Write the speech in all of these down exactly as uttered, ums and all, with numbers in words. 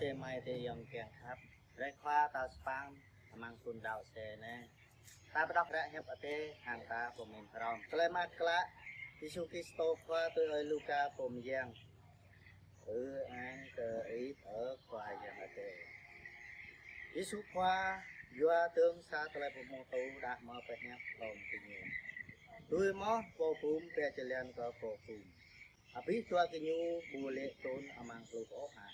Ơ amai adơi ayŏng kiăng khăp, hrơi Khua tal sapăn amăng thun đăo C anai, ta pơđŏk hră hiăp Adai hăng ta pơmĭn hrŏm. Tơlơi mơak klă Yêsu Kristô Khua tui ơi Luka pô mơyang. Ư-ang kơ Ih, ơ Khua Yang Adai. Yêsu Khua yua dơ̆ng sa tơlơi pơhmutu đah mơ̆ pơhiăp hrŏm gơñu: Tui mơ̆ pô bum pĕ jơlan kơ pô bum. Abih dua gơñu ƀu lê̆ trŭn amăng hluh ôh hă?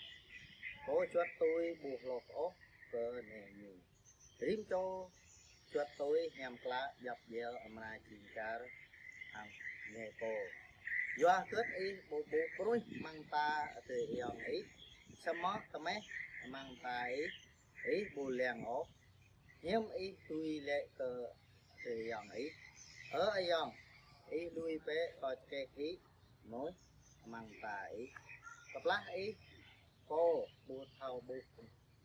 Pô juăt tui ƀu hloh ôh kơ nai ñu. Rĭm čô juăt tui hiam klă djŏp djel amra jing čar hăng nai pô. Yua hơget Ih ƀu ƀuh pruih amăng mơta adơi ayŏng Ih, samơ̆ tơmeh amăng mơta Ih, Ih ƀu lăng ôh? Hiư̆m Ih dưi lĕ kơ adơi ayŏng Ih: Ơ ayŏng, Ih lui bĕ kơ čơkeh Ih mơnuih amăng mơta Ih? Kơplah Ih pô ƀu thâo ƀuh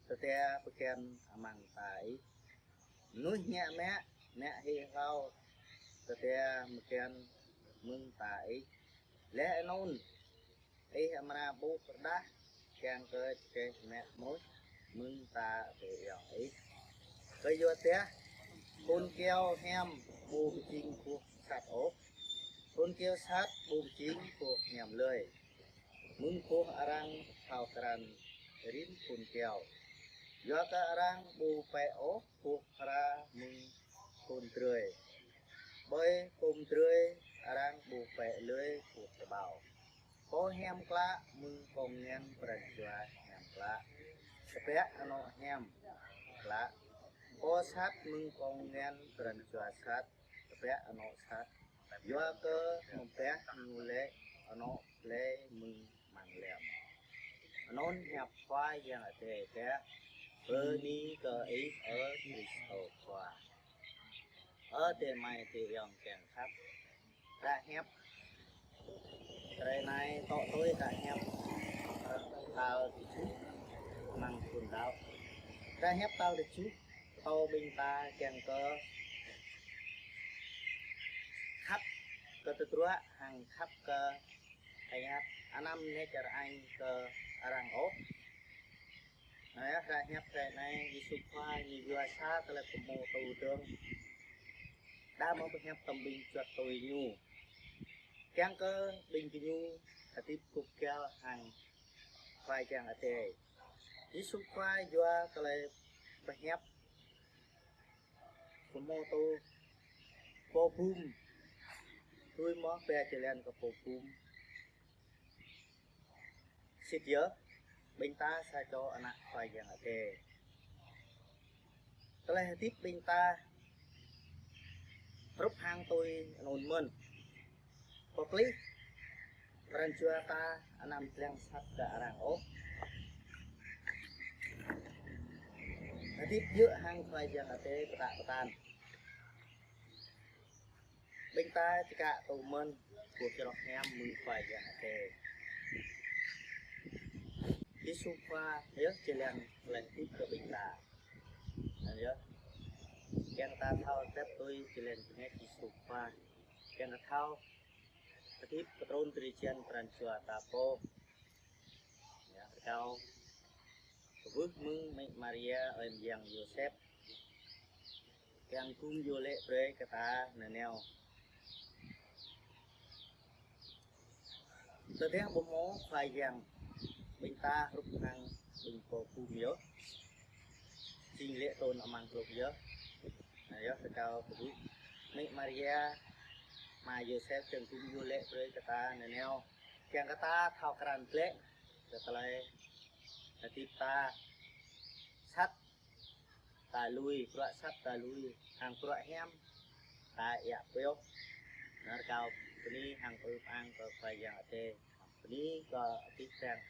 tơda pơkĕn amăng mơta Ih, mơnuih ngă mă, ngă hĭ hlâo tơda pơkĕn mơ̆ng mơta Ih, laih anŭn Ih amra ƀuh rơđah kiăng kơ čơkeh mă mơnuih mơ̆ng mơta adơi ayŏng Ih. Kơyua dah phŭn kơyâo hiam ƀu pơjing boh sat ôh, phŭn kơyâo sat ƀu pơjing boh hiam lơi, mơ̆ng boh arăng thâo krăn rĭm phŭn kơyâo. Yua kơ arăng ƀu pĕ ôh boh phara mơ̆ng phŭn drơi, ƀơi phŭn drơi arăng ƀu pĕ lơi boh tơƀâo. Pô hiam klă mơ̆ng kông ngăn pran jua hiam klă tơbiă anŏ hiam klă. Pô sat mơ̆ng kông ngăn pran jua sat tơbiă anŏ sat. Yua kơ mơbiă ñu lê̆ anŏ blai mơ̆ng amăng lăm. Anŭn hiăp Khua Yang Adai. Bơni kơ Ih, ơ Kristô Khua. Ơ adơi amai adơi ayŏng kiăng khăp, hră hiăp hrơi anai tŏ tui hră hiăp tal tơjuh amăng thun đăo. Hră hiăp tal tơjuh pơtô ƀing ta kiăng kơ khăp kơ tơdruă hăng khăp kơ ayăt, anăm nĕ čar añ kơ arăng ôh. Anai yơh, hră hiăp hrơi anai Yêsu Khua ñu yua sa tơlơi pơhmutu dơ̆ng đah mơ̆ pơhiăp tơm ƀing juăt tui ñu, kiăng kơ ƀing gơñu hơdip gŭp găl hăng Khua Yang Adai. Yêsu Khua yua tơlơi pơhiăp pơhmutu pô bum, tui mơ̆ pĕ jơlan kơ pô bum. Sĭt yơh, ƀing ta sa čô ană Khua Yang Adai. Tơlơi hơdip ƀing ta hrup hăng tui anŭn mơ̆n. Pơplih pran jua ta anăm lăng sat kơ arăng ôh. Hơdip djơ̆ hăng Khua Yang Adai pơtă pơtăn. Ƀing ta čơkă tŭ mơ̆n boh čroh hiam mơ̆ng Khua Yang Adai. Yêsu Khua yơh jơlan lăng hơdip kơ ƀing ta. Anŭn yơh, kiăng ta thâo tep tui jơlan bơngăt Yêsu Khua, kiăng ta thâo hơdip pơtrŭn drơi jăn pran jua ta pô. Yơh, rơkâo kơwưh mơ̆ng Mĕ Maria ơi mơyang Yôsep, kiăng gum iâu laĭ brơi kơ ta nanao. Tơdah ƀu hmâo Khua Yang, ƀing ta hrup hăng ƀing pô bum yơh, jing lê̆ trŭn amăng hluh yơh. Anŭn yơh, rơkâo kơwưh Mĕ Maria, ama Yôsep kiăng gum iâu laĭ brơi kơ ta nanao, kiăng kơ ta thâo krăn glaĭ kơ tơlơi hơdip ta. Sat ta lui, bruă sat ta lui, hăng bruă hiam ta iă pioh. Anŭn rơkâo bơni hăng pơư pơang kơ Khua Yang Adai, bơni kơ abih bang